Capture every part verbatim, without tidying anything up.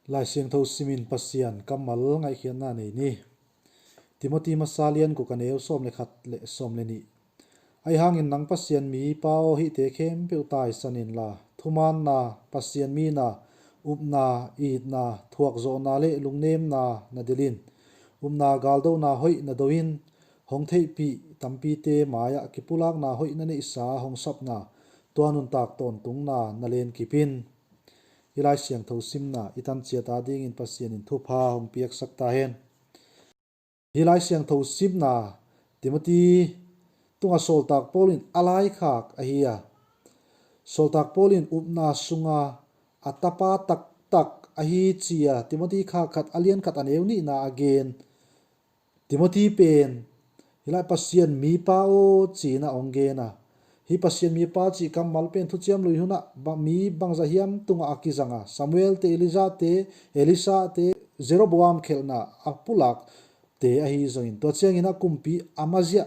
Lai Siangtho simin Pasian kammal ngaihkhiatna nei ni. Timoti masa lian guk a neu sawm le khat le sawm le nih. Ahi hangin nang Pasian mipa aw, hihte khempeuh taisan inla, thumaanna, Pasian mina, upna, itna, thuakzawhna le lungnemna na delin, upna galdona hoih na doin, hong theihpih tampite mai-ah kipulakna hoih na neihsa hong sapna, tua nuntak tawntungna na lenkipin. Hih Lai Siangtho simna i tanciat adingin Pasian in thupha hong piaksak ta hen. Hih Lai Siangtho simna Timoti tunga sawltak Paul in a laikhak ahi a, sawltak Paul in upna sunga a tapa taktak ahi ci-a Timoti kha khat a lian khat a neu nihna a gen. Timoti pen hih lai Pasian mipa aw ci-in a hong gen a, hih Pasian mipa cih kammal pen Thuciam Lui hunah ba-, mi bangzah hiam tungah a kizang a, Samuel te, Elijah te, Elisha te, Jeroboam khelhna a pulak te ahi zongin, tua ciangin a kumpi Amazia,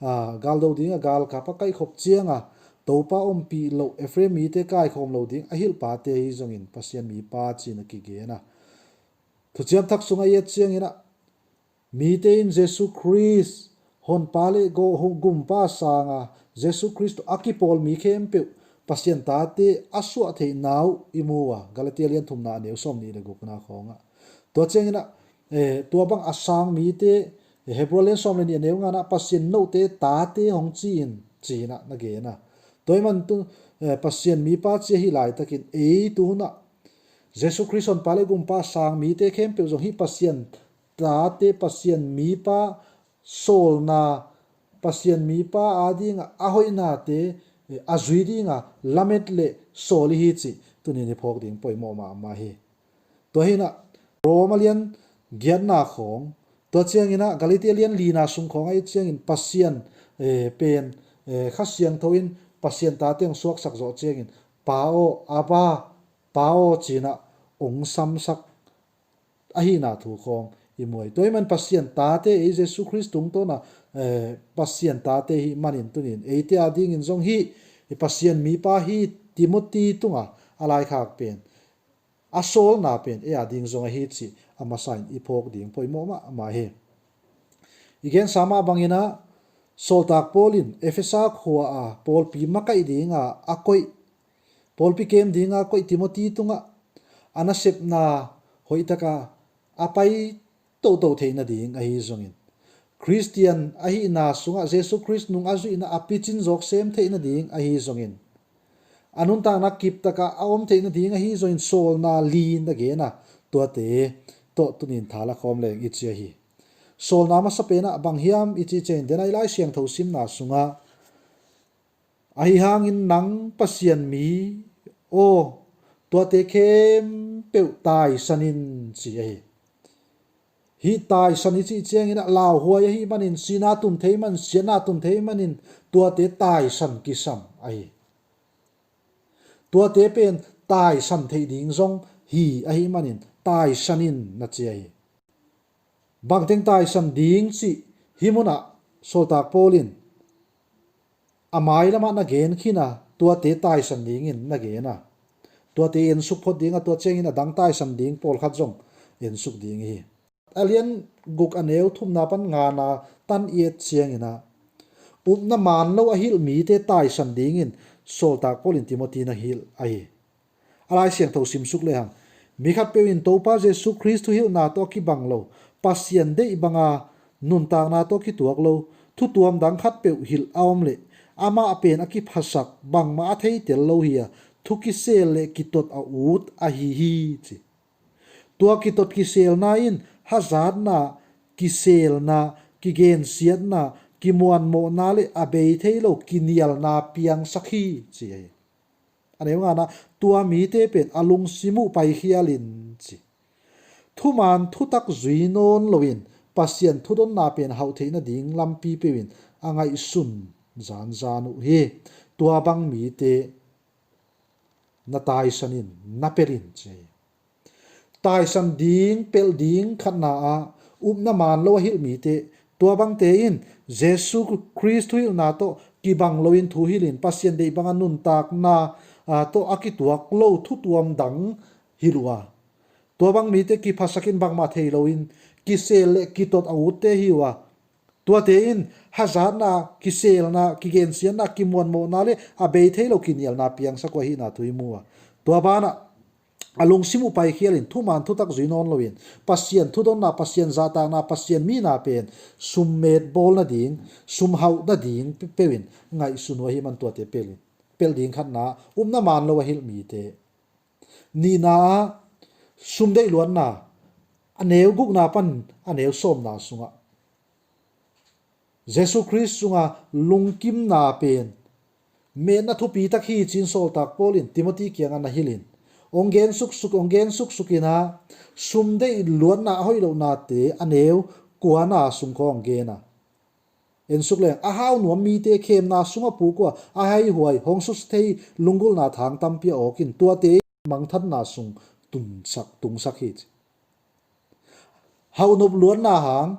aa, galdo dingah galkap a kaihkhop cianga Topa ompih loh Ephraim mite kaikhawm lo ding a hilhpate ahi zongin Pasian mipa ci-in a kigen a. Thuciam Thak sungah i et ciangin ah, mite in Jesu Khrist honpa le go-, hu-, gumpa sanga Jesu Khrist a kipawl mi khempeuh Pasian tate a suah theihna uh i mu a, Galatia lian thumna a neu sawm nih le gukna khawngah. Tua ciangin ah, eh, tua bang a sang mite, eh, Hebrew lian sawm le nih a neu ngana Pasian note tate hong ci-in ci-in ah na gen a. Tua ahih man tu, eh, Pasian mipa ci ahi laitakin ei tu hunah Jesu Khrist honpa le gumpa sang mite khempeuh zong hih Pasian tate, Pasian mipa sawlna, Pasian mipa adinga a hoihnate, eh, a zui dinga lamet le sawl i hi cih tunin i phawk ding poimawh mahmah hi. Tua hinah Roma lian giatna khawng, tua cianginah Galatia lian lina sung khawngah i ciangin Pasian, eh, pen, eh, Kha Siangtho in Pasian tate hong suaksak zawh ciangin, Pa aw, Abba, Pa aw, cinah hong samsak ahihna thu khawng i muai. Tua ahih man Pasian tate ei Jesu Khrist tungtawna, eh, Pasian tate hih manin tunin eite adingin zong hih, i Pasian mipa hi Timoti tunga a laikhak pen, a sawlna pen ei ading zong ahi cih a masa in i phawk ding poimawh mahmah hi. I gensa mah banginah sawltak Paul in Efesa khua a pawlpi makaih dinga a koih, pawlpi kem dinga koih Timoti tungah a nasepna hoihtaka a pai toto theih nading ahi zongin, Khristian ahihna sungah Jesu Khrist nung a zuihna a picin zawk sem theih nading ahi zongin, a nuntakna kiptaka a om theih nading ahi zongin sawlna li na gen a, tuate tawh tunin thala khawm leng i ci ahi. Sawlna masa penah bang hiam i cih ciangin, denah i Lai Siangtho simna sungah, ahi hangin nang Pasian mi aw, tuate khempeuh taisan in ci ahi. Hih taisan i cih ciangin ah lauhuai ahih manin, sihna tun thei man, siatna tun thei manin, tuate taisan kisam ahi. Tuate pen taisan theih ding zong hi ahih manin taisan in na ci ahi. Bangteng taisan ding cih hih munah sawltak Paul in a mailamah na gen khin a, tuate taisan dingin na gen a, tuate ensuk phot ding a, tua ciangin a dang taisan ding pawlkhat zong ensuk ding hi. A lian guk a neu thumna pan ngana tan i et ciangin ah, upna man lo a hilh mite taisan dingin sawltak Paul in Timoti na hilh ahi. A Lai Siangtho simsuk lehang, mi khatpeuh in Topa Jesu Khrist thuhilhna tawh a kibang lo, Pasian deih banga nuntakna tawh a kituak lo thutuam dang khatpeuh hilh a om leh, amah pen a kiphasak, bangmah a theitel lo hi a, thu kisel le kitot a ut ahi hi ci. Tua kitot kiselna in hazatna, kiselna, kigensiatna, kimuanmawhna le a bei thei lo kinialna piangsak hi ci ahi. A neu ngana, tua mite pen a lungsim uh paikhial in ci. Thuman thutak zui nawn loin Pasian thudonna pen hauh theih nading lampi peuhin a ngaihsun zanzan uh hi. Tua bang mite na taisan in, na pelh in ci. Taisan ding, pelh ding khatna ah upna man lo a hilh mite, tua bangte in Jesu Khrist thuhilhna tawh kibang loin thu hilhin, Pasian deih banga nuntakna, ah, tawh a kituak lo thutuam dang hilh uh a, Tua bang mite kiphasakin bangmah thei loin kisel le kitot a utte hi uh a, tuate in hazatna, kiselna, kigensiatna, kimuanmawhna le a bei thei lo kinialna piangsak uh ahihna thu i mu a, tua banah a lungsim uh paikhialin thuman thutak zui nawn loin Pasian thudonna, Pasian zahtakna, Pasian mina pen summet bawl nading, sumhauh nading pe-, peuhin ngaihsun uh ahih man tuate pelin, pelh ding khatna, upna man lo a hilh mite. Nihna ah sumdeih luatna, a neu gukna pan a neu sawmna sungah Jesu Khrist sunga lungkimna pen metna thupi tak hi ci-in sawltak Paul in Timothy kiangah na hilhin, hong gen suksuk, hong gen suksuk in ah, sumdeih luatna a hoih lohnate a neu kuana sung khawng hong gen a. En suk leng, a hau nuam mite khemna sungah puk uh a, a haihuai, hong susia thei lunggulhna thang tampi a awkin, tuate in mangthanna sung tunsak, tungsak hi ci. Hauh nop luatna hang,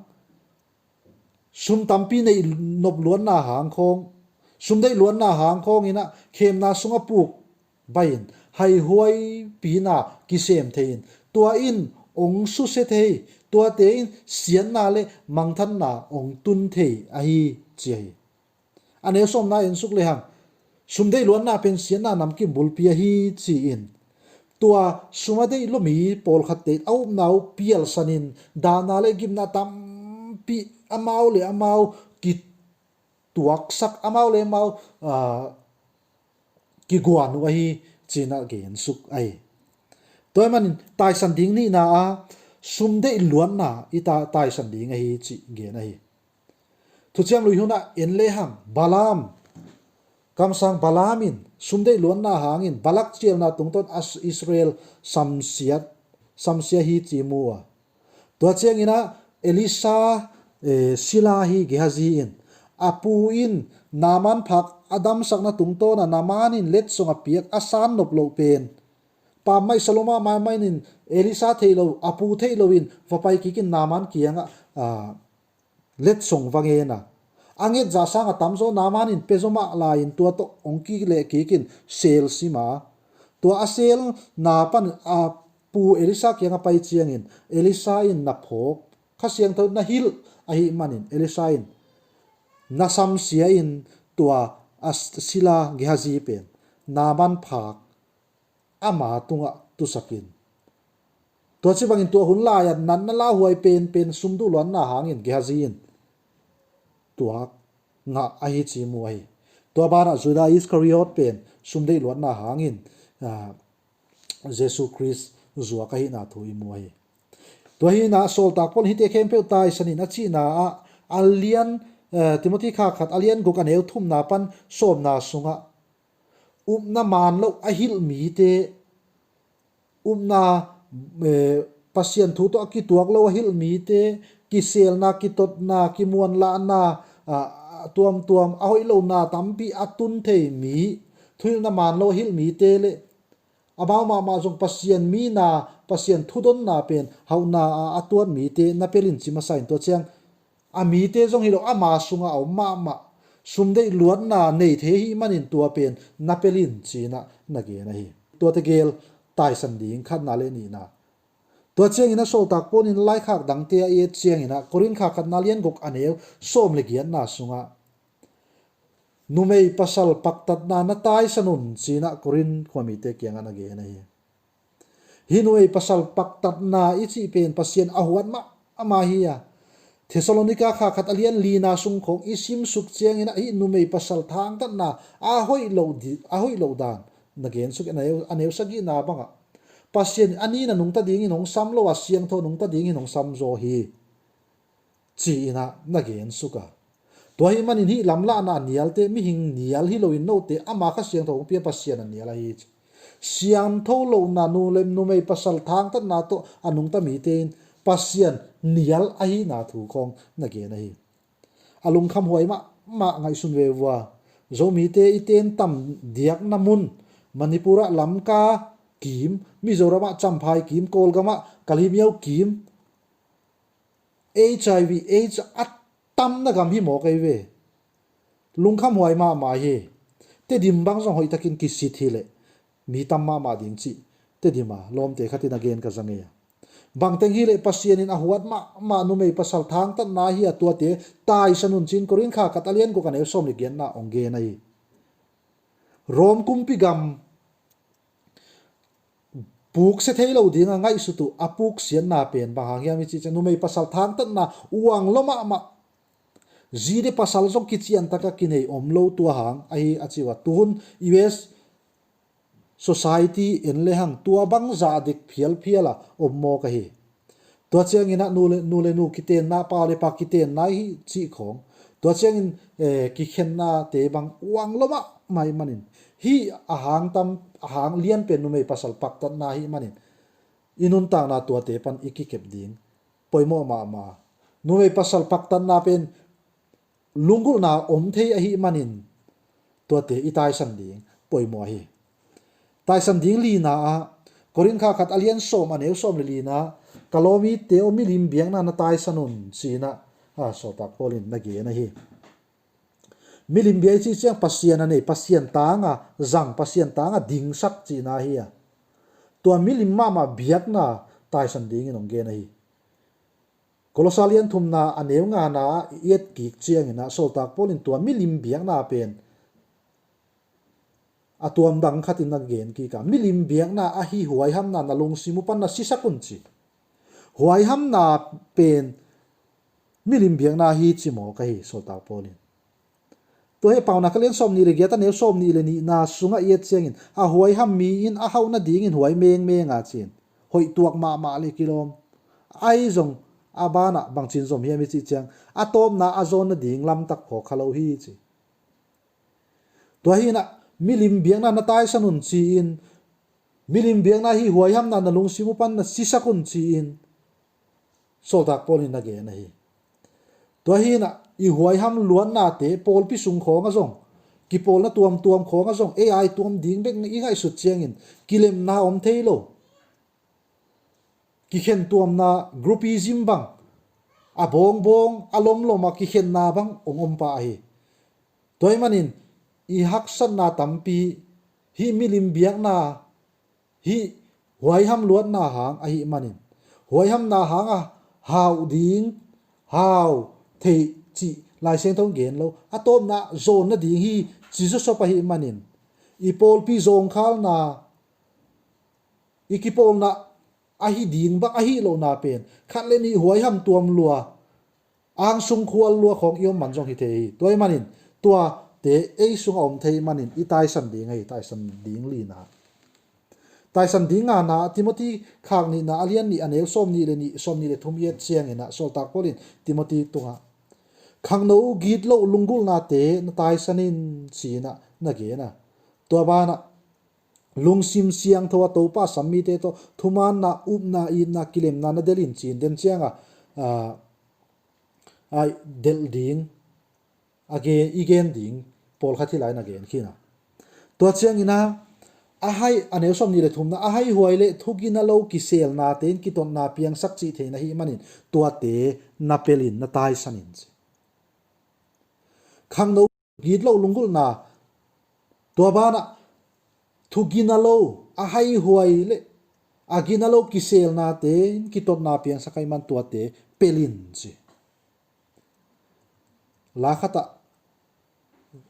sum tampi neih nop luatna hang khawng, sumdeih luatna hang khawng in ah khemna sungah puk baih in, haihuaipina kisem thei in, tua in hong susia thei, tuate in siatna le mangthanna hong tun thei ahi ci ahi. A neu sawmna en suk lehang, sumdeih luatna pen siatna namkim bulpi ahi ci-in, tua sum a deih lua mi pawlkhatte in a upna uh pialsanin, dahna le gimna tampi amau le amau kituaksak, amau le amau, ah, kiguan uh ahi ci-in ah gen suk ahi. Tua ahih manin taisan ding nihna ah sumdeih luatna i ta-, taisan ding ahi cih gen ahi. Thuciam Lui hunah en lehang, Balaam, kamsang Balaam in sumdeih luatna hangin Balak cialna tungtawn As-, Israel samsiat, samsia hi ci mu a. Tua ciangin ah Elisha, eh, sila hi Gehazi in, a pu in Naaman phak a damsakna tungtawn ah Naaman in letsong a piak a san nop loh pen, pammaih sa lua mahmah in Elisha thei lo, a pu thei loin va pai kikin Naaman kiangah, ah, letsong va ngen a. A nget zah sang a tamzaw Naaman in pia zaw mah lai-in tua tawh hong kileh kikin sel sim a. Tua a selna pan a pu Elisha kiangah pai ciangin Elisha in na phawk, Kha Siangtho na hilh ahih manin Elisha in na samsia in tua a sila Gehazi pen Naaman phak ama tungah tusakin. Tua ci bangin tua hun lai-ah natna lauhuai penpen sumduh luatna hangin Gehazi in tuak ngah ahi ci mu ahi. Tua banah Judah Iskariot pen sumdeih luatna hangin, ah, Jesu Khrist zuak ahihna thu i mu ahi. Tua hi-in ah sawltak Paul in hihte khempeuh taisanin a cihna ah a lian, eh, Timothy kha khat a lian guk a neu thumna pan sawmna sungah upna man loh a hilh mite, upna, eh, Pasian thu tawh a kituak lo a hilh mite, kiselna, kitotna, kimuanlahna, ah, tuamtuam, a hoih lohna tampi a tun thei mi, thuhilhna man lo a hilh mite le amau mahmah zong Pasian mina, Pasian thudonna pen hauhna a, a tuat mite na pelin ci masa in tua ciang a mite zong hi lo, ama sungah a om mahmah sumdeih luatna nei thei ahih manin tua pen na pelin ci-in ah na gen ahi. Tua tegel taisan ding khatna le nihna. Tua ciangin ah sawltak Paul in laikhak dangte a et ciangin ah Korin kha khatna lian guk a neu sawm le giatna sungah numei pasal paktatna na taisan un ci-in ah Korin khuamite kiangah na gen ahi. Hih numei pasal paktatna i cih pen Pasian a huat mahmah hi a. Thessalonika kha khat a lian lina sung khawng i simsuk ciangin ah hih numei pasal thangtatna a hoih loh di-, a hoih loh dan na gensuk a neu, a neu sagihna bangah Pasian a nina nungta dingin hong sam lo a, siangtho nungta dingin hong sam zaw hi ci-in ah na gensuk a. Tua ahih manin hih lamlahna a nialte mihing nial hi loin note ama Kha Siangtho hong pia Pasian a nial ahi ci. Siangtho lohna nu le numei pasal thangtatna tawh a nungta mite in Pasian nial ahihna thu khawng na gen ahi. A lungkhamhuai mahmah ngaihsun ve vua. Zomite i tentam diakna mun, Manipur ah Lamka kim, Mizoram ah Champhai kim, Kawlgam ah Kalimiao kim, H I V, AIDS a tamna gam hi mawk ei ve. Lungkhamhuai mahmah hi. Tedim bang zong hoihtakin kisit hileh mi tam mahmah ding cih Tedim a lawmte khatin a gen ka za ngei a. Bangteng hi leh Pasian in a huat mahmah numei pasal thangtatna hi a, tuate taisan un ci-in Korin khat a lian guk a neu sawm le giatna hong gen ahi. Rom kumpi gam puksia thei lo ding a ngaihsut uh a puksiatna pen bang hang hiam i cih ciang numei pasal thangtatna uang lua mahmah, zi le pasal zong kician taka kinei om lo tua hang ahi a ci uh a, tuhun U S society en le hang tua bang zah dek phialphial a om mawk ahi. Tua ciangin ah nu le nu, le nu kitenna, pa le pa kitenna hi cih khawng, tua ciangin, eh, kikhennate bang uang lua mahmah ahih manin, hih a hang tam, a hang lian pen numei pasal paktatna ahih manin i nuntakna tuate pan i kikep ding poimawh mahmah. Numei pasal paktatna pen lunggulhna om thei ahih manin tuate i taisan ding poimawh ahi. Taisan ding lina ah, Korin khat a lian sawm a neu sawm le lina, ka lawm itte aw, milim biakna na taisan un ci-in ah, a, sawltak Paul in na gen ahi. Milim biak i cih ciang Pasian a nei, Pasian tanga zang, Pasian tanga dingsak cihna hi a, tua milim mahmah biakna taisan dingin hong gen ahi. Kolosa lian thumna a neu ngana ah i et kik ciangin ah sawltak Paul in tua milim biakna pen a tuam dang khatin na gen kik a, milim biakna ahi huaihamna na lungsim uh pan na sisak un ci. Huaihamna pen milim biakna hi ci mawk ahi sawltak Paul in. Tua hi Paunak a lian sawm nih le giat a neu sawm nih le nihna sungah i et ciangin, a huaiham mi in a hauh nadingin huai mengmeng a ci-in, hoih tuak mahmah le kilawm. Ahi zong a banah bangci-in zom hiam i cih ciang, a tawpna a zawn nading lamtak phawk kha lo hi ci. Tua hi-in ah milim biakna na taisan un ci-in, milim biakna hi huaihamna na lungsim uh pan na sisak un ci-in sawltak Paul in na gen ahi. Tua hi-in ah i huaiham luatnate pawlpi sung khawngah zong, kipawlna tuamtuam khawngah zong, ei a i tuam ding bek i ngaihsut ciangin kilemna om thei lo. Kikhen tuamna, groupism bang, a bawngbawng, a lomlom a kikhenna bang hong om pah ahi. Tua ahih manin i haksatna tampi hih milim biakna, hih huaiham luatna hang ahih manin, huaihamna hang a hau ding, hau thei cih Lai Siangtho in gen lo, a tawpna zawn nading hi ci zawsop ahih manin, i pawlpi zawngkhalna, i kipawlna ahi ding bang ahi lohna pen khat le nih huaiham tuam lua, angsung khual lua khawng i om man zong hi thei hi. Tua ahih manin tuate ei sungah om thei manin i taisan ding ahi, taisan ding lina. Taisan ding ngana, Timothy khak nihna a lian nih a neu sawm nih le nih, sawm nih le thum i et ciangin ah sawltak Paul in Timothy tungah, khangno gitloh lunggulhnate na taisan in ci-in ah na gen a. Tua banah lungsim siangtho a Topa sam mite tawh thumaanna, upna, itna, kilemna na delh in ci-in den ciangah, a, a delh ding a gen, i gen ding pawlkhat hi lai na gen khin a. Tua ciangin ah, a hai, a neu sawm nih le thumna, a haihuai le thugina lo kiselnate in kitotna piangsak cih theihna ahih manin tuate na pelin na taisan in ci. Khangno gitloh lunggulhna, tua banah thugina lo, a haihuai le a gina lo kiselnate in kitotna piangsak ahih man tuate pelin ci. La khatah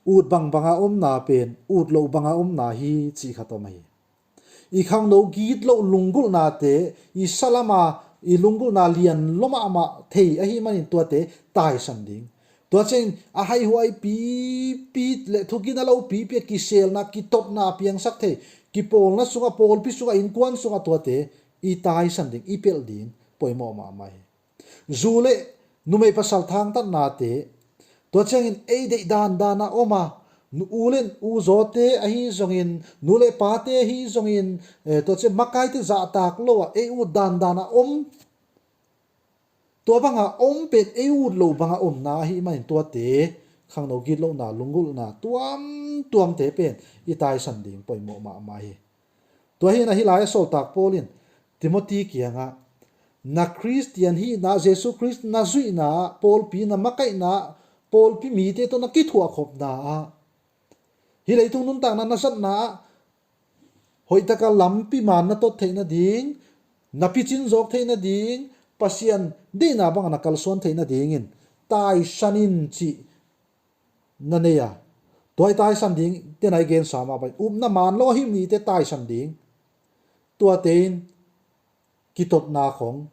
ut bangbanga omna pen ut loh banga omna hi cih khat om ahi. I khangno gitloh lunggulhnate i salama i lunggulhna lian lua mahmah thei ahih manin tuate taisan ding. Tua ciangin a haihuai pipi le thugina lo pipi a kiselna kitotna piangsak thei, kipawlna sungah, pawlpi sungah, innkuan sungah tuate i taisan ding, i pelh ding poimawh mahmah hi. Zu le numei pasal thangtatnate, tua ciangin ei deih dandan a om a, nu, u le u zawte ahi zongin, nu le pate ahi zongin, eh, tua ciang makaite zahtak lo a ei ut dandan a om, tua banga om pen ei ut lo banga omna ahih manin tuate khangno gitlohna, lunggulhna tuamtuamte pen i taisan ding poimawh mahmah hi. Tua hi-in ah hih lai-ah sawltak Paul in Timothy kiangah, na Khristian hihna, Jesu Khrist na zuihna ah, pawlpi na makaihna ah, pawlpi mite tawh na kithuahkhopna ah, hih leitung nuntakna na zatna ah hoihtaka lampi man na tot theih nading, Na picin zawk theih nading, Pasian deihna bangah na kalsuan theih nadingin taisan in cih na nei a, tua i taisan ding tena i gensa mah bang, upna man lo a him nite taisan ding. Tuate in kitotna khong,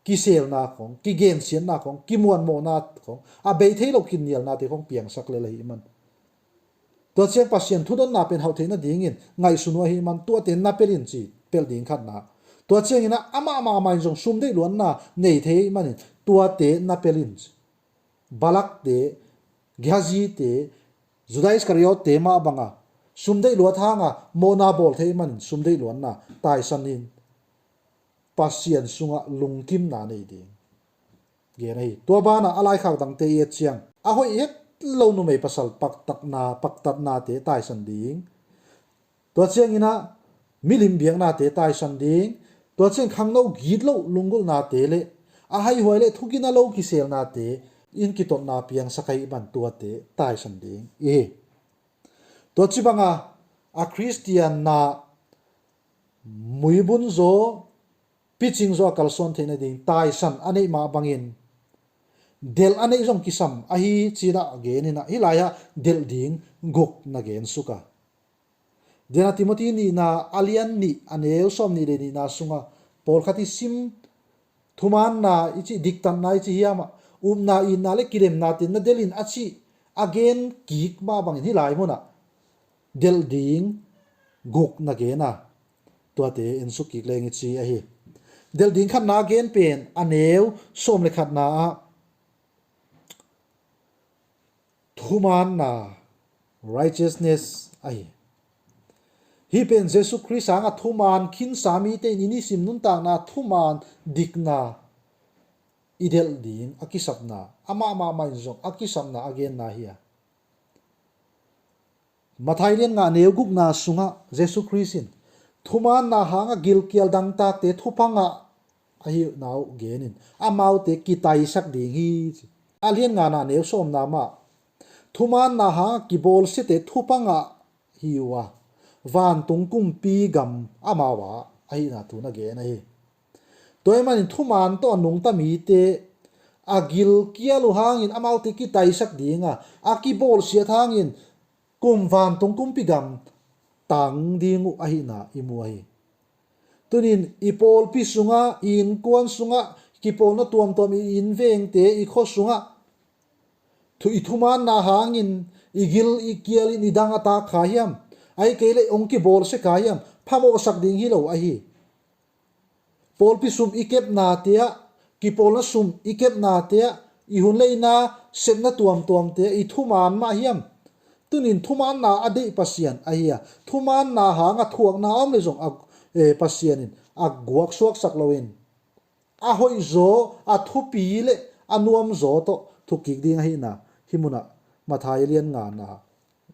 kiselna khong, kigensiatna khong, kimuanmawhna khong, a bei thei lo kinnialnate khong piangsak lel ahih man, tua ciang Pasian thudotna pen hauh theih nadingin ngaihsun uh ahih man, tuate na pelh in ci, pelh ding khatna. Tua ciangin ah amah mahmah in zong sum deih luatna nei thei ahih manin tuate na pelh in ci. Balakte, Gehazite, Judas Iskariot-te mah banga sum deih luat hanga mawhna bawl thei ahih manin sum deih luatna taisan in Pasian sungah lungkimna nei ding gen ahi. Tua banah a laikhak dangte i et ciang, a hoih het lo numei pasal paktatna, paktatnate taisan ding. Tua ciangin ah milim biaknate taisan ding. Tua ciang khangno gitloh lunggulhnate le a haihuai le thugina lo kiselnate in kitotna piangsak ahih man tuate taisan ding i hi. Tua ci banga a Khristian na muibun zaw, picing zaw a kalsuan theih nading taisan a neih mah bangin delh a neih zong kisam ahi ci-in ah gen in ah, hih lai-ah delh ding guk na gen suk a. Dena Timothy nihna a lian nih a neu sawm nih le nihna sunga pawlkhat i sim, thumaanna i cih, diktatna i cih hiam ah, upna itna le kidemnate na delh in a cih a gen kik mah bangin hih lai munah delh ding guk na gen a, tuate en suk kik leng i ci ahi. Delh ding khatna a gen pen a neu sawm le khatna ah thumaanna, righteousness, ahi. Hih pen Jesu Khrist hanga thumaan khinsa mite in i nisim nuntakna thumaan dikna i delh ding a kisapna, amah mahmah in zong a kisapna a genna hi a. Matthai lian nga neu gukna sungah Jesu Khrist in thumaanna hanga gilkial dangtakte thupha ngah ahihna uh genin amaute kitaisak ding hi ci. A lian ngana neu sawmna mah thumaanna hanga kibawlsiate thupha ngah hi uh a, vantung kumpi gam amau a ahihna thu na gen ahi. Tua ahih manin thumaan tawh a nungta mite a gilkial uh hangin amaute kitaisak ding a, a kibawlsiat hangin kum vantung kumpi gam tang ding uh ahihna i mu ahi. Tunin i pawlpi sungah, i innkuan sungah, kipawlna tuamtuam i inn vengte, i khua sungah thu, i thumaanna hangin i gil i kialin i dang a tak kha hiam? Ahih kei leh hong kibawlsia kha hiam? Phamawhsak ding hi lo ahi. Pawlpi sum i kepnate ah, kipawlna sum i kepnate ah, i hun le i na sepna tuamtuamte ah i thumaan mah hiam? Tunin thumaanna a deih Pasian ahi a, thumaanna hanga thuakna a om le zong a, eh, Pasian in a guak suaksak loin a hoihzaw, a thupi le a nuamzaw tawh thukkik ding ahihna hih munah Matthai a lian ngana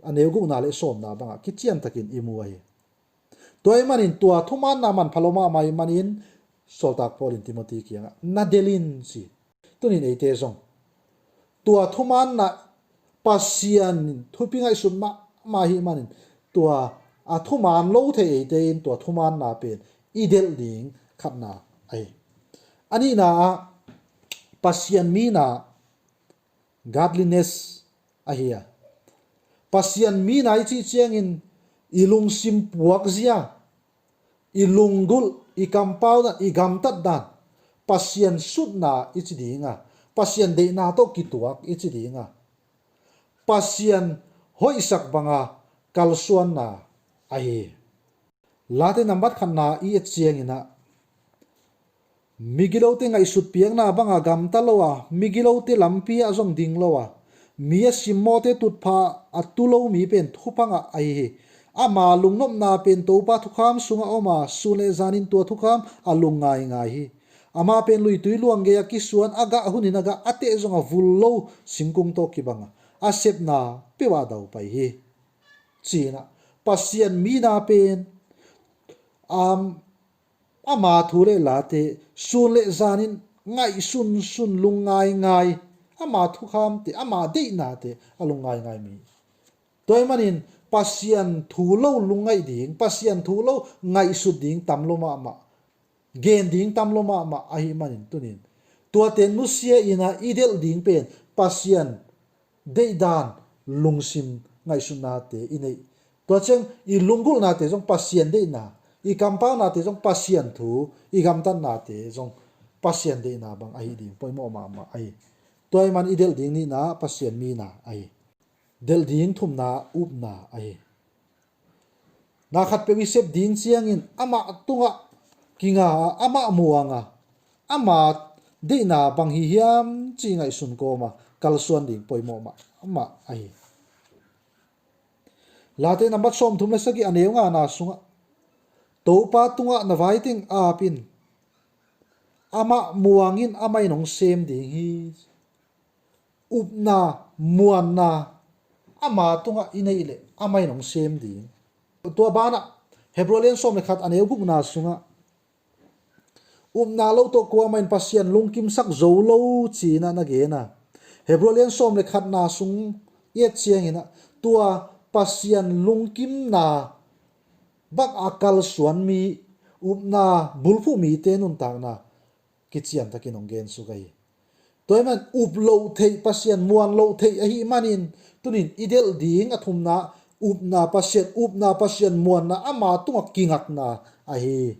a neu gukna le sawmna bangah kiciantakin i mu ahi. Tua ahih manin tua thumaanna manpha lo mahmah ahih manin sawltak Paul in Timothy kiangah na delh in ci. Tunin eite zong tua thumaanna Pasian in thupi ngaihsut mahmah ahih manin tua a thumaan lo thei eite in tua thumaanna pen i delh ding khatna ahi. A nihna ah Pasian mina, godliness ahi a. Pasian mina i cih ciangin i lungsim puakzia, i lunggulh, i kampaudan, i gamtatdan, Pasian sutna i ci ding a, Pasian deihna tawh kituak i ci ding a, Pasian hoihsak banga kalsuanna ahi. Late nambat khatna i et ciangin ah migilote ngaihsut piakna banga gamta lo a, migilote lampi ah zong ding lo a, mi a simmawhte tutphah a tu lo mi pen thupha ngah ahi hi. Ama lungnopna pen Topa thukham sungah om a, sun le zanin tua thukham a lung ngaingai hi. Amah pen luitui luang gei a kisuan, a gah hunin a gah, a teh zong a vul lo singkung tawh kibang a, a sepna peuh ah daupai hi. Ci-in ah Pasian mina pen, um, ama thu le late sun le zanin ngaihsunsun, lung ngaingai, ama thukhamte, ama deihnate a lung ngaingai mi. Tua ahih manin Pasian thu lo lungngaih ding, Pasian thu lo ngaihsut ding tam lo mahmah. gen ding tam lo mahmah ahih manin tunin tuate nusia in ah i delh ding pen Pasian deihdan lungsim ngaihsutnate i neih. Tua ciang i lunggulhnate zong Pasian deihna, i kampaunate zong Pasian thu, i gamtatnate zong Pasian deihna bang ahi ding poimawh mahmah ahi. Tua ahih man i delh ding nihna Pasian mina ahi. Delh ding thumna upna ahi. Na khatpeuh i sep ding ciangin amah tungah kinga a, amah muang a, ama deihna bang hi hiam ci ngaihsun kawm a kalsuan ding poimawh mahmah ahi. Late nambat sawmthum le sagih a neu ngana sungah Topa tungah na vaiteng ap in, amah muang in amah in hong sem ding hi. Upna, muanna ama tungah i neih leh amah in hong sem ding. Tua banah Hebrew lian sawm le khat a neu gukna sungah upna lo tawh kuamah in Pasian lungkimsak zo lo ci-in ah na gen a. Hebrew lian sawm le khatna sung i et ciangin ah tua Pasian lungkimna bang a kalsuan mi, upna bulphuh mite nuntakna kiciantakin hong gensuk ahi. Tua ahih man up loh theih Pasian, muan loh theih ahih manin tunin i delh ding a thumna upna Pasian, upna Pasian muanna ama tungah kingakna ahi.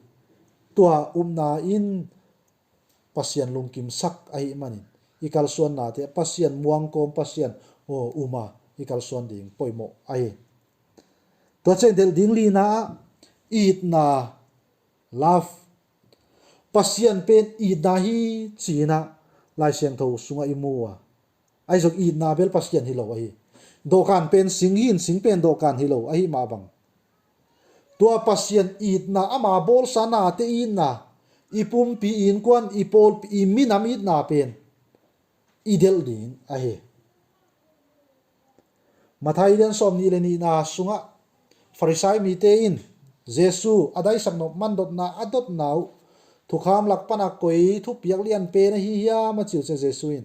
Tua upna in Pasian lungkimsak ahih manin i kalsuannate Pasian muang kawm, Pasian aw um a i kalsuan ding poimawh ahi. Tua ciang delh ding lina ah itna, love. Pasian pen itna hi ci-in ah Lai Siangtho sungah i mu a. Ahi zong itna bel Pasian hi lo ahi. Dawhkan pen sing hi in, sing pen dawhkan hi lo ahi mah bang, tua Pasian itna, ama bawlsa nate itna, i pumpi, i innkuan, i pawlpi, i minam itna pen i delh ding ahi. Matthai lian sawmnih le nihna sungah Farisai mite in Jesu a daisak nop man dotna a dotna uh thukham lak pana koi thupiak lian pen ahi hiam a ci uh ciang Jesu in,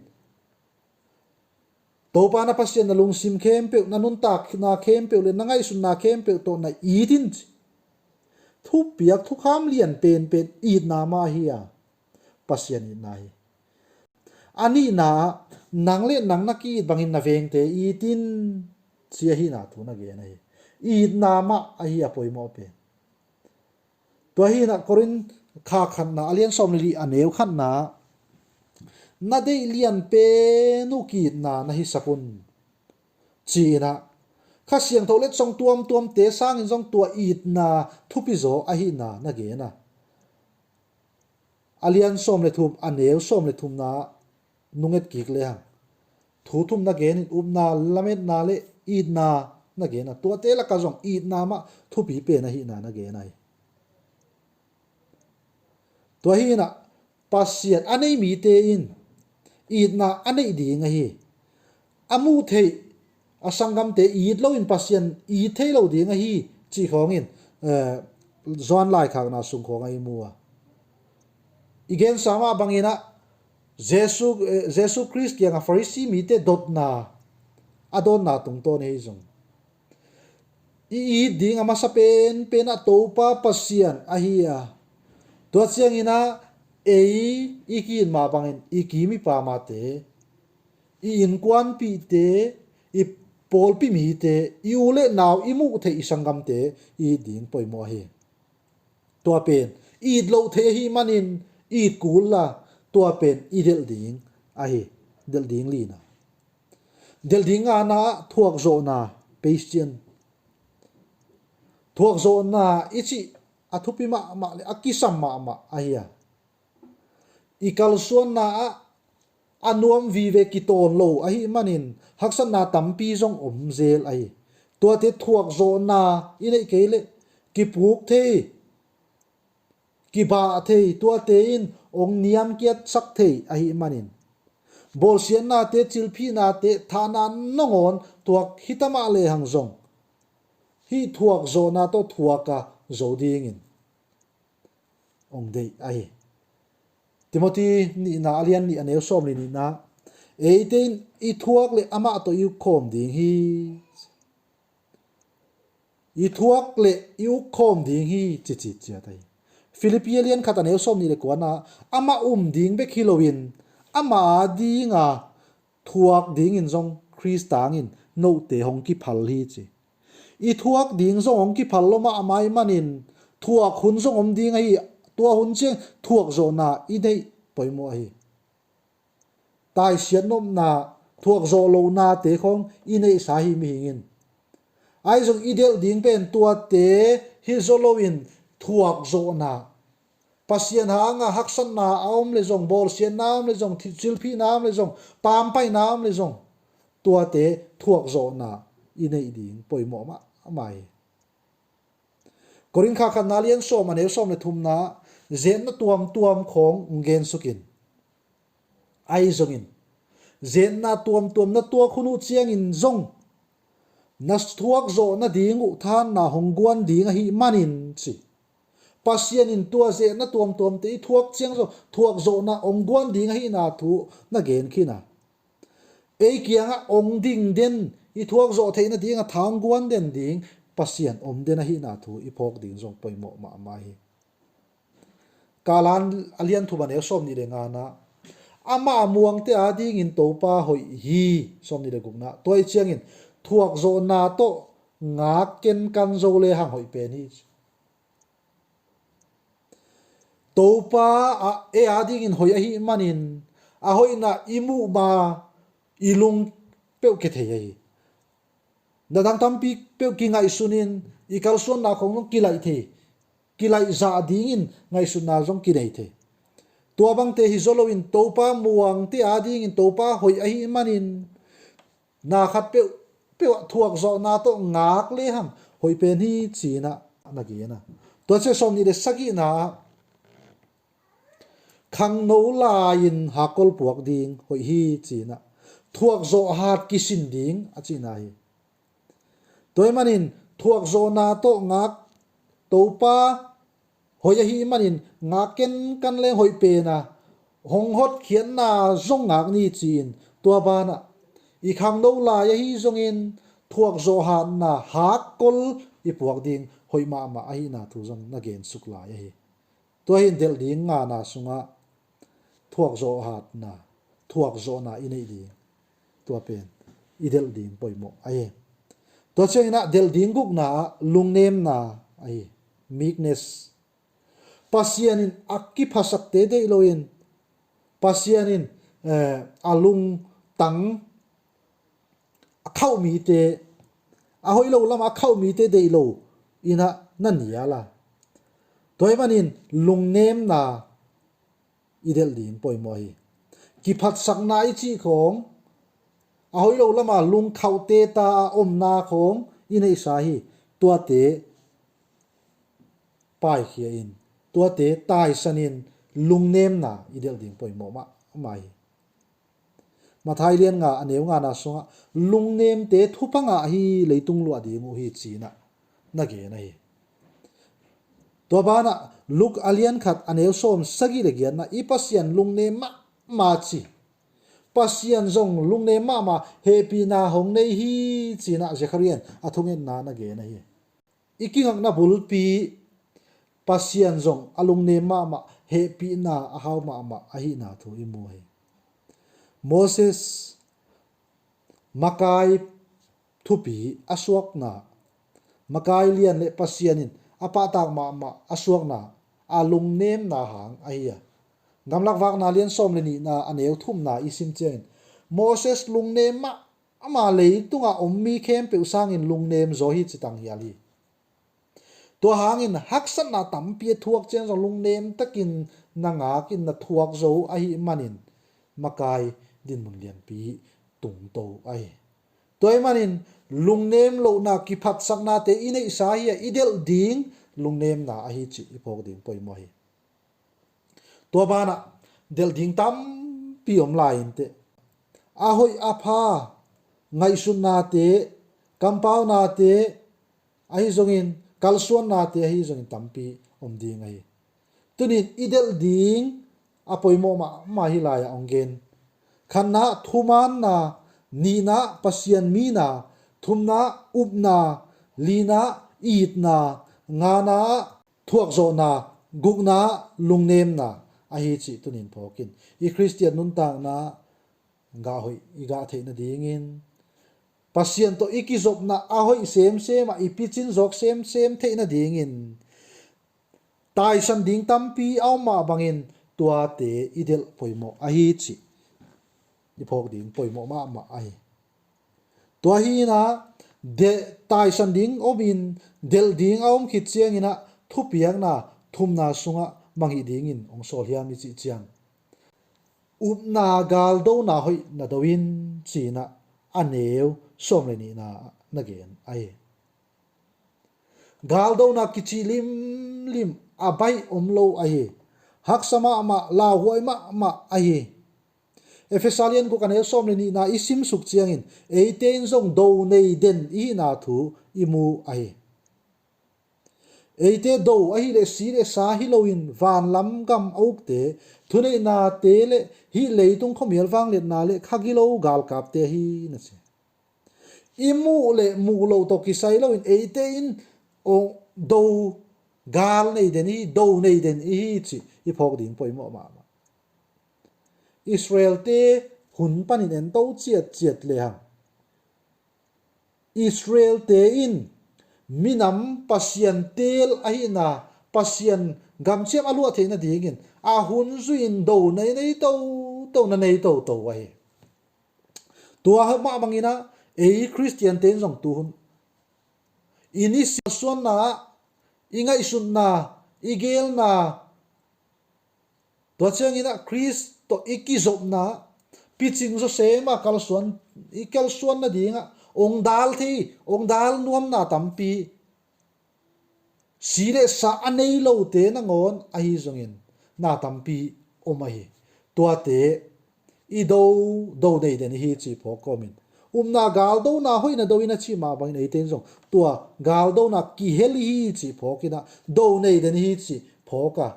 Topa na Pasian na lungsim khempeuh, na nuntakna khempeuh le na ngaihsutna khempeuh tawh na it in ci. Thupiak thukham lian penpen itna mah ahi a, Pasian itna hi. A nihna ah nang le nang na ki-it bangin na vengte it in ci ahihna thu na gen ahi. Itna mah ahi a poimawh pen. Tua hi-in ah Korin kha khatna a lian sawm le li a neu khatna ah na deih lian pen uh ki-itna na hisak un ci-in ah Kha Siangtho letsong tuamtuamte sangin zong tua itna thupi zaw ahihna na gen a. A lian sawm le thum a neu sawm le thumna nung et kik lehang thu thum na gen in, upna, lametna le itna na gen a, tuate lakah zong itna mah thupi pen ahihna na gen ahi. Tua hi-in ah Pasian a nei mite in itna a neih ding ahi. A muh theih a sanggamte it loin Pasian it thei lo ding ahi cih khawngin, eh, Johan laikhakna sung khawng ah i mu a. I gensa mah bangin ah Jesu, eh, Jesu Khrist kiangah Farisi mite dotna a dawnna tungtawn ahi zong i it ding a masa penpen ah Topa Pasian ahi a, tua ciangin ah ei i ki-it mah bangin i kim i pam ate, i innkuanpihte, i pawlpi mite, i u le nau, i muh theih i sanggamte i it ding poimawh ahi. Tua pen i it loh theih ahih manin i it kul a, tua pen i delh ding ahi. Delh ding lina. Delh ding ngana ah thuakzawhna, patience. Thuakzawhna i cih a thupi mahmah le a kisam mahmah ahi a, i kalsuanna ah a nuam vive kitawn lo ahih manin haksatna tampi zong om zel ahi. Tuate thuakzawhna i neih kei leh kipuk thei, kibah thei, tuate in hong niamkiatsak thei ahih manin bawlsiatnate, cilphihnate, thahna nangawn thuak hi ta mah lehang zong hih thuakzawhna tawh thuak a zo dingin hong deih ahi. Timothy nihna a lian nih a neu sawm le nihna, eite in i thuak le amah tawh i ukkhawm ding hi. I thuak le i ukkhawm ding hi, ci citciat ahi. Philippi a lian khat a neu sawm nih le kuana, amah um ding bek hi loin, amah a dinga thuak dingin zong Khrist tangin note hong kiphal hi ci. I thuak ding zong hong kiphal lo mahmah ahih manin, thuak hun zong om ding ahi, tua hun ciang thuak zawhna i neih poimawh ahi. Taisiat nopna, thuak zawh lohnate khawng i neihsa hi mihing in. Ahi zong i delh ding pen tuate hi zaw loin thuak zawhna. Pasian hanga haksatna a om le zong, bawlsiatna a om le zong, thi-, cilphihna a om le zong, pampaina a om le zong, tuate thuak zawhna i neih ding poimawh mahmah hi. Korinth khatna lian sawm a neu sawm le thumna, zetna tuamtuam khawng hong gensuk in. Ahi zongin, zetna tuamtuam na tuak hun uh ciangin zong na thuak zawh nading uh thahatna hong guan ding ahih manin ci. Pasian in tua zetna tuamtuamte i thuak ciang zong thuak zawhna hong guan ding ahihna thu na gen khin a. Ei kiangah hong ding den, i thuak zawh theih nading a tha hong guan den ding Pasian om den ahihna thu i phawk ding zong poimawh mahmah hi. Kalan a lian thum a neu sawm nih le ngana, amah muangte adingin Topa hoih hi, sawm nih le gukna, tua ih ciangin thuak zawhna tawh ngak kenkan zo le hang hoih pen hi. Topa a, ei adingin hoih ahih manin, a hoihna i muh ma i lung peuh kia thei ahi. Na dang tampi peuh kingaihsunin, i kalsuanna khawng zong kilaih thei, kilaih zah dingin ngaihsutna zong kinei thei. Tua bangte hi zaw loin Topa muangte adingin Topa hoih ahih manin, na khat peuh, peuh ah thuak zawhna tawh ngak le hang hoih pen hi ci-in ah na gen a. Tua ciang sawm nih le sagihna ah, khangno lai-in hakkol puak ding hoih hi ci-in ah, thuak zawh hat kisin ding a cihna hi. Tua ahih manin thuak zawhna tawh ngak, Topa hoih ahih manin ngak kenkan leng hoih pen a, hong hotkhiatna zong ngak ni ci-in, tua banah i khangno lai ahi zongin thuak zawh hatna hakkol i puak ding hoih mahmah ahihna thu zong na gensuk lai ahi. Tua hi in delh ding ngana sungah thuak zawh hatna, thuak zawhna i neih ding, tua pen i delh ding poimawh ahi. Tua ciangin ah delh ding gukna ah lungnemna ahi, meekness. Pasian in a kiphasakte deih loin, Pasian in, eh, a lungtang a khauh mite, a hoih lo lamah a khauh mite deih lo in ah na nial a. Tua ahih manin lungnemna i delh ding poimawh hi. Kiphatsakna i cih khawng, a hoih lo lamah lungkhauh teta a omna khawng i neihsa hi. Tuate paikhia in, tuate taisan in lungnemna i delh ding poimawh mahmah hi. Matthai lian nga a neu ngana sungah, lungnemte thupha ngah hi, leitung luah ding uh hi ci-in ah na gen ahi. Tua banah Luke a lian khat a neu sawm sagih le giatna, i Pasian lungnem mahmah ci, Pasian zong lungnem mahmah, hehpihna hong nei hi ci-in ah Zechariah in a thungetna na gen ahi. I kingakna bulpi Pasian zong a lungnem mahmah, hehpihna a hau mahmah ahihna thu i mu hi. Moses makai thupi a suakna, makai lian le Pasian in a pahtak mahmah a suakna, a lungnemna hang ahi a. Gamlak vakna lian sawm le nihna a neu thumna i sim ciangin, Moses lungnem mah, ama leitungah om mi khempeuh sangin lungnem zaw hi ci tanghial hi. Tua hangin haksatna tampi a thuak ciang zong lungnem takin na ngakin na thuak zo ahih manin makai dinmun lianpi tungto ahi. Tua ahih manin lungnem lohna kiphatsaknate i neihsa hi a, i delh ding lungnemna ahi cih i phawk ding poimawh hi. Tua banah delh ding tampi om lai inteh. A hoih a pha ngaihsutnate, kampaunate, ahi zongin kalsuannate ahi zongin tampi om ding ahi. Tunin i delh ding a poimawh mahmah hi lai-ah hong gen. Khatna thumaanna, nihna Pasian mina, thumna upna, lina itna, ngana thuakzawhna, Gukna, lungnemna ahi cih tunin phawk in, i Khristian nuntakna gah hoih i gah theih nadingin, Pasian tawh i kizopna a hoih semsem ah i picin zawk semsem theih nadingin, taisan ding tampi a om mah bangin tuate i delh poimawh ahi cih i phawk ding poimawh mahmah ahi. Tua hi inah, de-, taisan ding om in, delh ding a om khit ciang inah, thupiakna thumna sungah mangih dingin hong sawl hiam i cih ciang, upna galdona hoih na do in, ci inah a neu sawm le nihna na gen ahi. Galdona kici limlim a baih om lo ahi. Haksa mahmah, lauhuai mahmah ahi. Efesa lian guk a neu sawm le nihna i simsuk ciangin, eite in zong do nei den i hihna thu i mu ahi. Eite do ahih leh si le sa hi loin vanlam gam a ukte, thuneihnate le hih leitung khuamial vangliatna le kha gilo galkapte ahi, na ci. I muh le muh loh tawh kisai loin eite in, aw, do gal nei den i hi, do nei den i hi cih i phawk ding poimawh mahmah. Israelte hun panin ento ciatciat lehang, Israelte in minam Pasian teel ahihna, Pasian gamciam a luah theih nadingin a hun zui-in do na nei toto, na nei toto ahi. Tua mah bangin ah, ei Khristiante in zong tuhun i nisim suanna ah, i ngaihsutna, i geelna, tua ciangin ah Khrist tawh i kizopna, picing zawsem a kalsuan, i kalsuan nadingah hong dal thei, hong dal nuamna tampi, si le sa a nei lote nangawn ahi zongin na tampi om ahi. Tuate i do, do nei den i hi cih phawk kawmin, upna galdona hoih na do in a cih mah bangin eite in zong tua galdona kihel i hi cih phawk inah, do nei den i hi cih phawk a,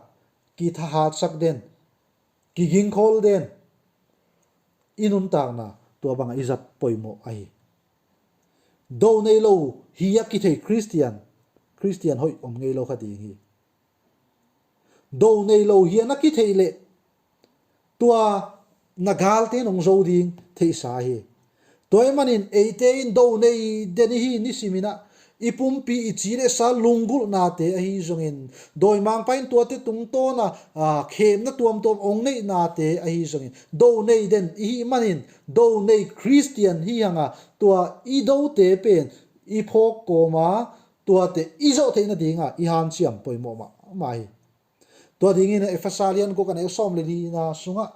kithahatsak den, kigingkhawl den, i nuntakna tua bangah i zat poimawh ahi. Do nei lo hi a kithei Khristian, Khristian hoih om ngei lo kha ding hi. Do nei lo hi a na kithei leh, tua na galte in hong zo ding theihsa hi. Tua ahih manin eite in do nei den i hi, nisim inah i pumpi, i ci le sa lunggulhnate ahi zongin, dawimangpa in tuate tungtawna, aa, khemna tuamtuam hong neihnate ahi zongin, do nei den i hih manin, do nei Khristian hi hang a, tua i dote pen i phawk kawma, tuate i zawh theih nadinga i hanciam poimawh mahmah hi. Tua dingin Efesa lian guk a neu sawm le nihna sungah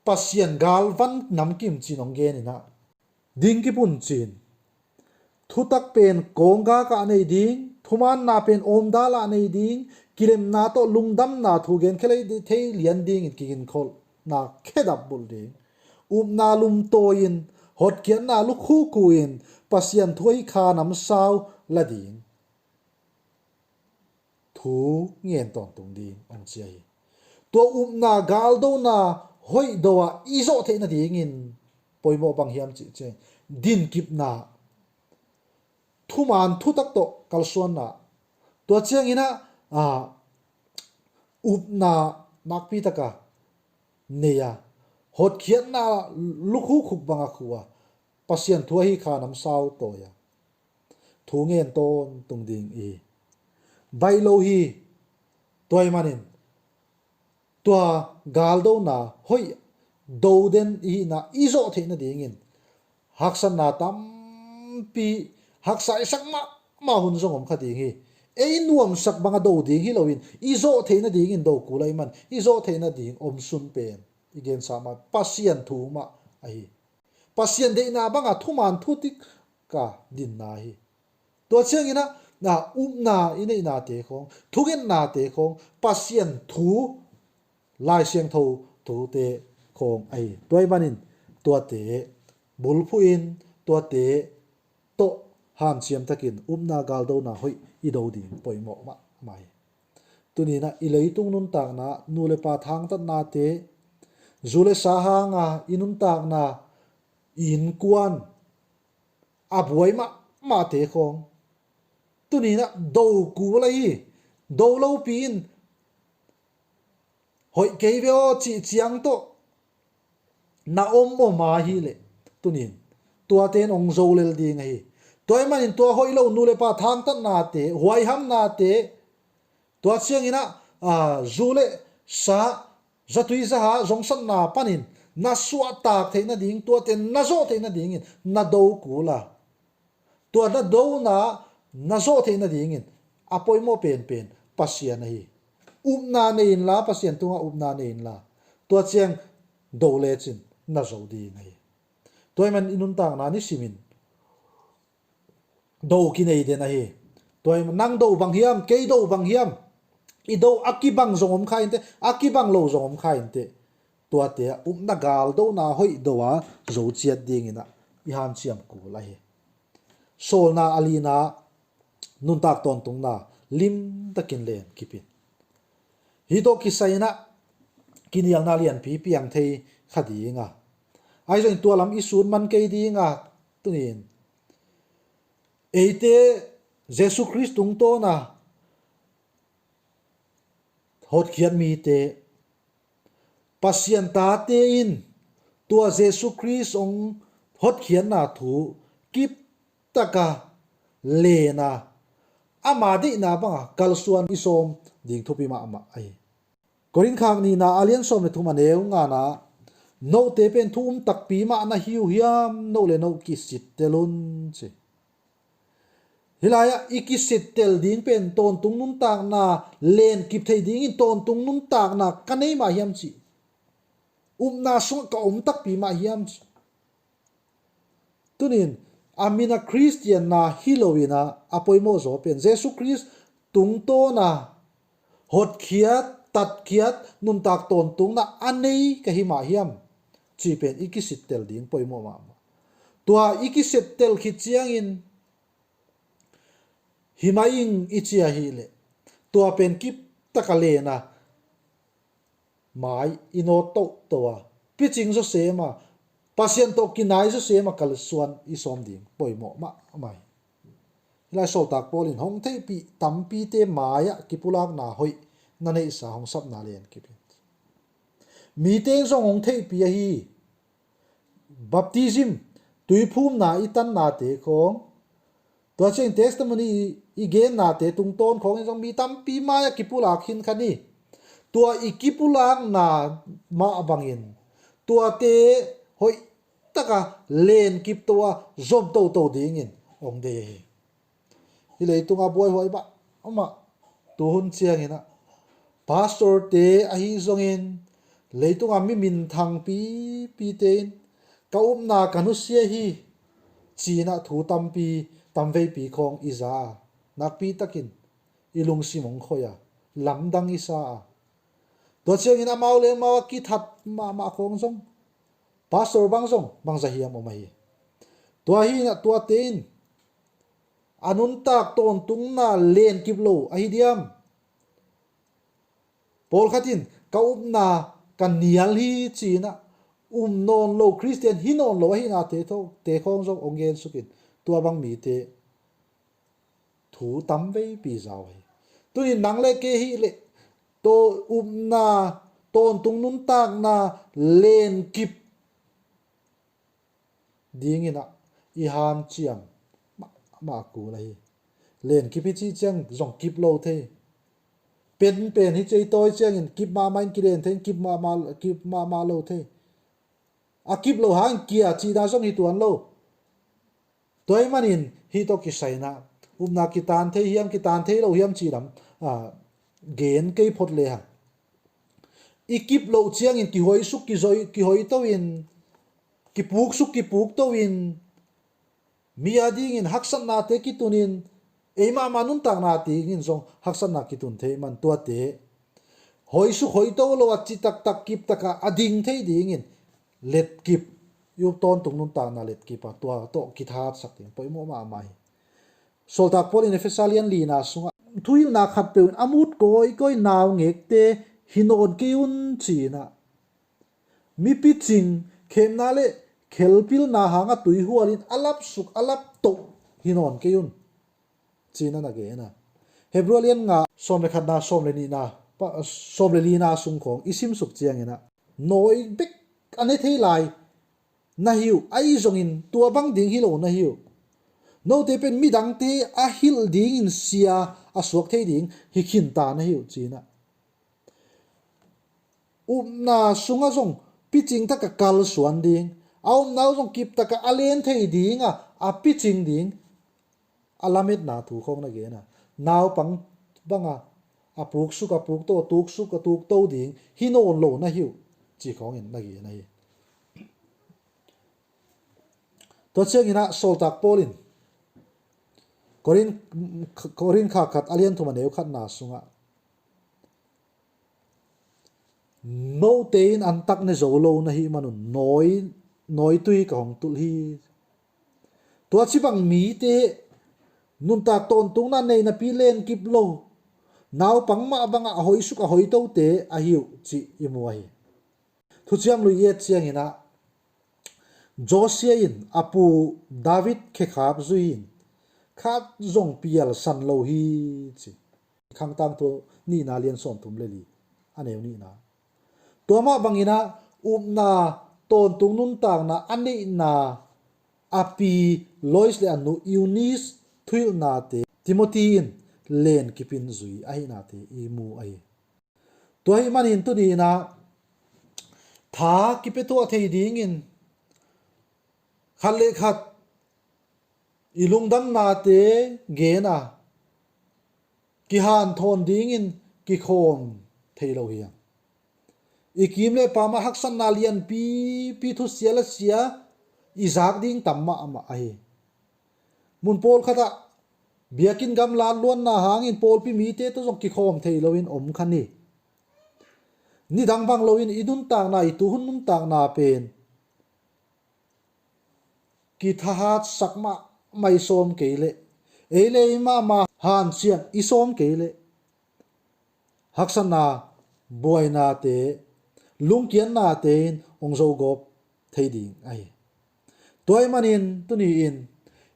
Pasian galvan namkim ci-in hong gen inah, ding kip un ci-in, thutak pen kawnggak ah nei ding, thumaanna pen awmdal ah nei ding, kilemna tawh lungdamna thu genkhia thei lian dingin kigingkholhna khedap bulh ding, upna lumtawi-in, hotkhiatna lukhu khu-in, Pasian thu ahi kha namsau la ding. Thu ngen tawntung ding hong ci ahi. Tua upna galdona hoih do a i zawh theih nadingin poimawh bang hiam cih ciang, dinkipna, thuman thutak tawh kalsuanna, tua ciangin ah, aa, upna nakpi taka nei a, hotkhiatna lukhu khuk banga khu a, Pasian thu ahi kha namsau tawi a, thu ngen tawntung ding i hi. Baih lo hi. Tua ahih manin tua galdona hoih do den i hihna i zawh theih nadingin haksatna tampi, haksa i sak mahmah hun zong om kha ding hi. Ei nuamsak banga do ding hi loin, i zawh theih nadingin do kul ahih man, i zawh theih nading omsun pen i gensa mah Pasian thu mah ahi. Pasian deihna banga thuman thutak a dinna hi. Tua ciangin ah, na upna i neihnate khawng, thungetnate khawng, Pasian thu, Lai Siangtho thute khawng ahi. Tua ahih manin tuate bulphuhin, tuate tawh hanciam takin upna galdona hoih i do ding poimawh mahmah hi. Tuni-in ah i leitung nuntakna, nu le pa thangtatnate, zu le sa hanga i nuntakna, i innkuan a buai mahmahte khawng, tuni-in ah do kul ahi hi. do lopi in hoih kei ve aw cih ciang tawh na om om a hi leh, tunin tuate in hong zo lel ding ahi. Tua ahih manin tua hoih lo nu le pa thangtatnate, huaihamnate, tua ciangin ah, aa, zu le sa, zatui zaha zongsatna panin na suahtak theih nading, tuate na zawh theih nadingin na do kul a, tua na dona na zawh theih nadingin a poimawh penpen Pasian ahi. Upna nei inla, Pasian tungah upna nei inla, tua ciang do lecin na zo ding ahi. Tua ahih man i nuntakna nisimin do kinei den ahi. Tua ahih man nang do bang hiam, kei do bang hiam, i do a kibang zong om kha inteh, a kibang lo zong om kha inteh. Tuate ah upna gal dona hoih do a zo ciat dingin ah i hanciam kul ahi. Sawlna a lina, nuntak tawntungna limtakin len kip in. Hih tawh kisai in ah kinialna lianpi piang thei kha ding a, ahi zongin tua lam i sut man kei ding a, tunin eite Jesu Khrist tungtawna hotkhiat mite, Pasian tate in tua Jesu Khrist hong hotkhiatna thu kiptaka len a, ama deihna banga kalsuan i sawm ding thupi mahmah ahi. Korin khak nihna a lian sawm le thum a neu ngana, note pen thu um takpi mah na hi uh hiam, no le no kisittel un ci. Hih lai-ah i kisittel ding pen tawntung nuntakna len kip thei dingin tawntung nuntakna ka nei mah hiam cih, upna sungah ka om takpi mah hiam cih. Tunin a min a Khristianna hi loin ah a poimawh zaw pen Jesu Khrist tungtawna hotkhiat, tatkhiat, nuntak tawntungna a nei ka hi mah hiam cih pen i kisittel ding poimawh mahmah. Tua i kisittel khit ciangin hi mah ing i ci ahih leh, tua pen kiptaka len a, mai i nawt tohtoh a, picing zawsem a, Pasian tawh kinai zawsem a kalsuan i sawm ding poimawh mahmah hi. Hih lai Sawltak Paul in hong theihpih tampite mai-ah kipulakna hoih na neihsa hong sapna len kip in. Mite in zong hong theihpih ahi. Baptism, tuiphumna i tannate khawng, tua ciang testimony i, i gennate tungtawn khawngin zong mi tampi mai-ah kipulak khin kha ni. Tua i kipulakna mah bangin tuate hoihtaka len kip to a, zom toto dingin hong deih ahi. Hih leitunga buaihuai mahmah tuhun ciangin ah, pastorte ahi zongin leitunga mi minthang pipite in ka upna ka nusia hi ci-in ah thu tampi, tamveipi khawng i za a, nakpitakin i lungsim hong khoih a, lamdang i sa a, tua ciangin amau le amau a kithat mahmah khawng zong, pastor bang zong bangzah hiam om ahi. Tua hi-in ah tuate in a nuntak tawntungna len kip lo ahi diam? Pawlkhat in ka upna ka nial hi ci-in ah um nawn lo, Khristian hi nawn lo ahihnate tho-, te khawng zong hong gensukin tua bang mite thu tamveipi za uh hi. Tunin nang le kei hih leh, taw-, upna, tawntung nuntakna len kip dingin ah i hanciam mahmah kul ahi. Len kip hi cih ciang zong kip lo thei. Penpen hi cei tawi ciangin kip mahmah in kilen thei, kip mahmah, kip mahmah lo thei. A kip lo hang kia cihna zong hi tuan lo. Tua ahih manin hih tawh kisai-in ah upna kitan thei hiam, kitan thei lo hiam cih lam, a, gen kei phot lehang, i kip loh ciangin kihoisuk, kizoi, kihoito in, kipuksuk, kipukto in, mi adingin haksatnate kitunin, ei mahmah nuntakna dingin zong haksatna kitun thei man tuate hoisuk hoito lo a, citaktak kiptaka a ding thei dingin letkip, i up tawntung nuntakna letkip a, tua tawh kithatsak ding poimawh mahmah hi. Sawltak Paul in Efesa lian lina sungah thuhilhna khatpeuh in a mut kawikawi naungekte hi nawn kei un ci-in ah, mipicing, khemna le khelpilna hanga tuihual in a lapsuk a laptoh hi nawn kei un ci-in a na gen a. Hebru a lian nga, sawm le khatna, sawm le nihna, pa- sawm le lina sung khawng i simsuk ciangin ah, nawi bek a ne thei lai na hi uh, ahi zongin tua bang ding hi lo na hi uh. Note pen midangte a hilh dingin sia a suak thei ding hi khinta na hi uh, ci-in ah, upna sungah zong picing taka kalsuan ding, a upna uh zong kiptaka a len thei dinga a picing ding, a lametna thu khawng na gen a, naupang banga a puksuk a pukto, a tuksuk a tukto ding hi nawn lo na hi uh, ci khawngin na gen ahi. Tua ciangin ah sawltak Paul in Korin, Korin kha khat a lian thum a neu khatna sungah, note in antak ne zo lo na hih manun nawi, nawitui ka hong tulh hi. Tua ci bang mite nuntak tawntungna nei napi len kip lo, naupang mah bangah a hoisuk a hoitote ahi uh cih i mu ahi. Thuciam Lui i et ciangin ah, Josia in a pu David khekhap zui in khat zong pialsan lo hi, ci. Khangtang Thu nihna lian sawmthum le li a neu nihna. Tua mah bangin ah upna tawntung nuntakna a neihna a pi Lois le a nu Eunice thuhilhnate Timothy in len kipin zui ahihnate i mu ahi. Tua ahih manin tuni-in ah tha kipia tuah thei dingin khat le khat i lungdamnate gen a, kihanthawn dingin kikhawm thei lo hi hang. I kim le pam ah haksatna lianpipi thusia le sia i zak ding tam mahmah ahi. Mun pawlkhatah biakinn gamlat luanna hangin pawlpi mite tawh zong kikhawm thei loin om kha ni. Nidang bang loin i nuntakna, i tuhun nuntakna pen kithahatsak mahmah i sawm kei leh, ei le ei mahmah hanciam i sawm kei leh, haksatna, buainate, lungkiatnate in hong zogawp thei ding ahi. Tua ahih manin tuni-in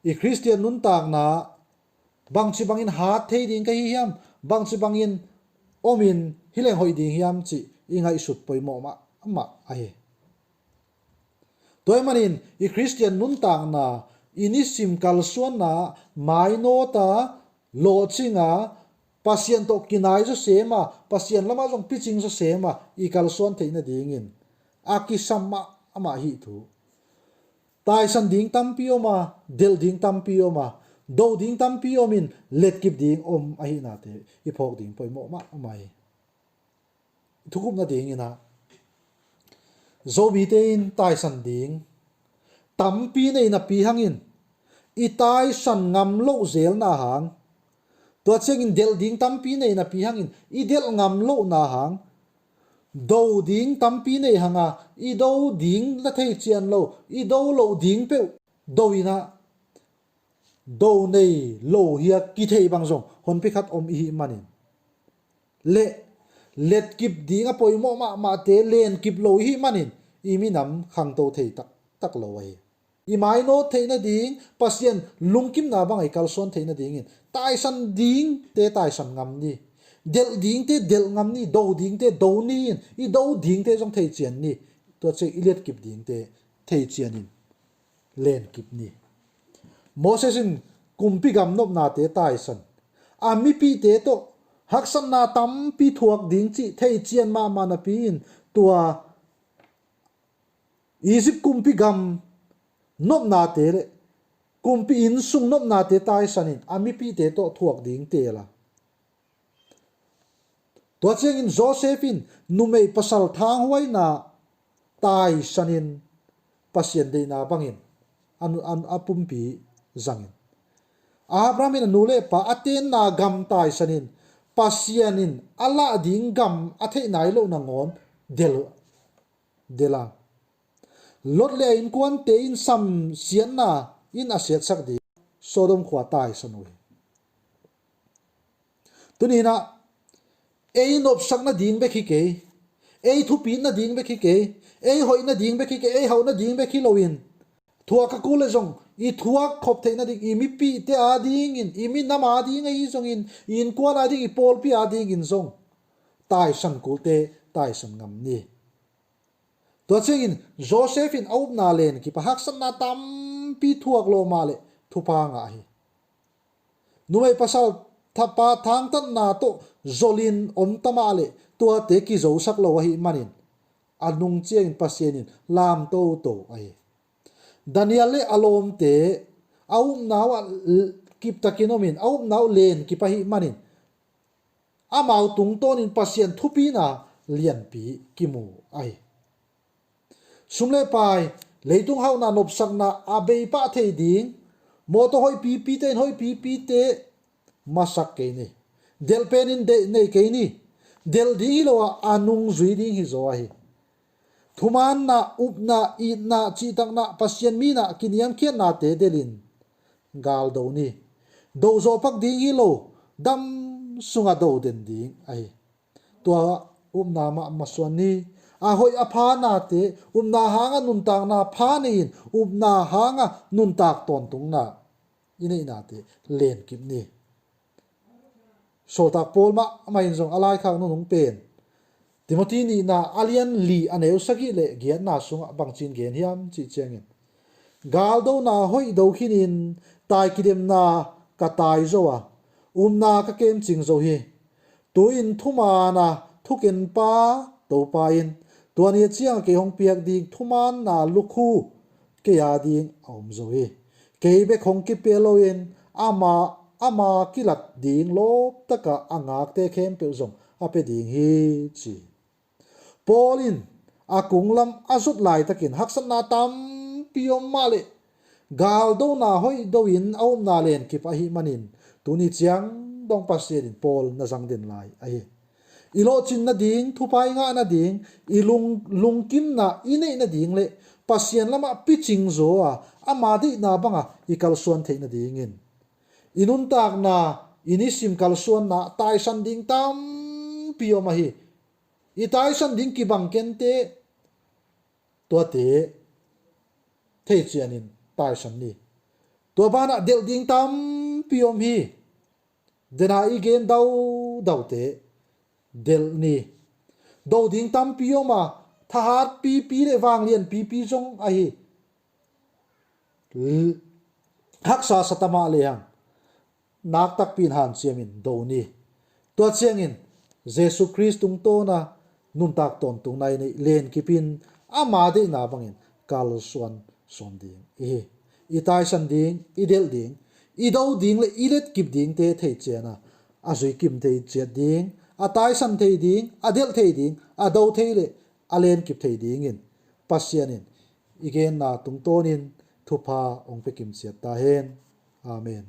i Khristian nuntakna bangci bangin hat thei ding ka hi hiam, bangci bangin omin hi leng hoih ding hiam cih i ngaihsut poimawh mahmah ahi. Tua ahih manin i Khristian nuntakna, i nisim kalsuanna mainawta, lawhcinga, Pasian tawh kinai zawsema, Pasian lamah zong picing zawsema i kalsuan theih nadingin a kisam mahmah hih thu. Taisan ding tampi om a, delh ding tampi om a, do ding tampi omin letkip ding om ahihnate i phawk ding poimawh mahmah hi. Thukhupna dingin ah Zomite in taisan ding tampi nei napi hangin i taisan ngam loh zelna hang, tua ciangin delh ding tampi nei napi hangin i delh ngam lohna hang, do ding tampi nei hanga i do ding na thei cian lo, i do loh ding peuh do in ah do nei lo hi a kithei bang zong honpi khat om i hih manin, le letkip ding a poimawh mahmahte lenkip lo i hih manin i minam khangto thei taktak lo ahi. I mainawt theih nading, Pasian lungkimna bang a i kalsuan theih nadingin taisan dingte taisan ngam ni, delh dingte delh ngam ni, do dingte do ni in i do dingte zong thei cian ni. Tua ciang i letkip dingte thei cianin lenkip ni. Moses in kumpi gam nopnate taisan, a mipihte tawh haksatna tampi thuak ding cih thei cian mahmah napi-in tua Egypt kumpi gam nopnate le kumpi innsung nopnate taisanin a mipihte tawh thuak ding teel a. Tua ciangin Joseph in numei pasal thanghuaina taisanin Pasian deihna bangin a, a, a pumpi zangin, Abraham in a nu le pa a tenna gam taisanin Pasian in a lah ding gam a theih nai loh nangawn delh, delh a. Lot le a innkuante in samsiatna in a siatsak ding Sodom khua taisan uh hi. Tuni-in ah ei nopsak nading bek hi kei, ei thupit nading bek hi kei, ei hoih nading bek hi kei, ei hauh nading bek hi loin Thuak a kul le zong i thuak khop theih nading, i mipihte adingin, i minam ading ahi zongin, i innkuan ading, i pawlpi adingin zong taisan kulte taisan ngam ni. Tua ciangin Joseph in a upna len kip a, haksatna tampi thuak lawh mah le thupha ngah hi. Numei pasal thapa thangtatna tawh zolin om ta mah le tuate kizosak lo ahih manin a nung ciangin Pasian in lam toto ahi. Daniel le a lawmte a upna uh ah kiptakin omin a upna uh len kip ahih manin amau tungtawnin Pasian thupina lianpi kimu ahi. Sum le pai, leitung hauhna nopsakna a beipah thei ding, mawtaw hoih pipite in hoih pipite masak kei ni. Delh penin deih nei kei ni. Delh ding hi lo a, a nungzui ding hi zaw ahi. Thumaanna, upna, itna, cihtakna, Pasian mina kiniamkhiatnate delhin galdo ni. Do zawhpak ding hi lo, dam sunga do den ding ahi. Tua upna mah masuan ni. A hoih a pha nate, upna hanga nuntakna pha nei-in, upna hanga nuntak tawntungna i neihnate lenkip ni. Sawltak Paul mahmah in zong a laikhak nunung pen Timothy nihna a lian li a neu sagih le giatna sungah bangcin gen hiam cih ciangin, galdona hoih do khinin tai kidemna ka tai zo a, upna ka kemcing zo hi. Tu-in thumaana thukenpa Topa in tua ni a cianga kei hong piak ding thumaanna lukhu kei a ding a om zo hi. Kei bek hong kipia loin ama, ama kilat ding lawptaka a ngakte khempeuh zong a pia ding hi, ci. Paul in a kunglam a zut laitakin haksatna tampi om mah le galdona hoih do-in a upna lenkip ahih manin tuni ciang dong Pasian in Paul na zang den lai ahi. I lawhcin nading, thupha i ngah nading, i lung, lungkimna i neih nading le Pasian lamah picing zaw a ama deihna banga i kalsuan theih nadingin i nuntakna, i nisim kalsuanna taisan ding tampi om ahi. I taisan ding kibang kente, tuate theicianin taisan ni. Tua banah delh ding tampi om hi. Dena i gen daudaute delh ni. Do ding tampi om a, thahat pipi le vanglian pipi zong ahi. L-, haksa sa ta mah lehang naktakpi in hanciamin do ni. Tua ciangin Jesu Khrist tungtawna nuntak tawntungna i neih lenkipin ama deihna bangin kalsuan sawn ding i hi. I taisan ding, i delh ding, i do ding le i letkip dingte thei ciana a zui kim thei ciat ding, a taisan thei ding, a delh thei ding, a do thei le a lenkip thei dingin Pasian in i genna tungtawnin thupha hong pia kim ciat ta hen. Amen.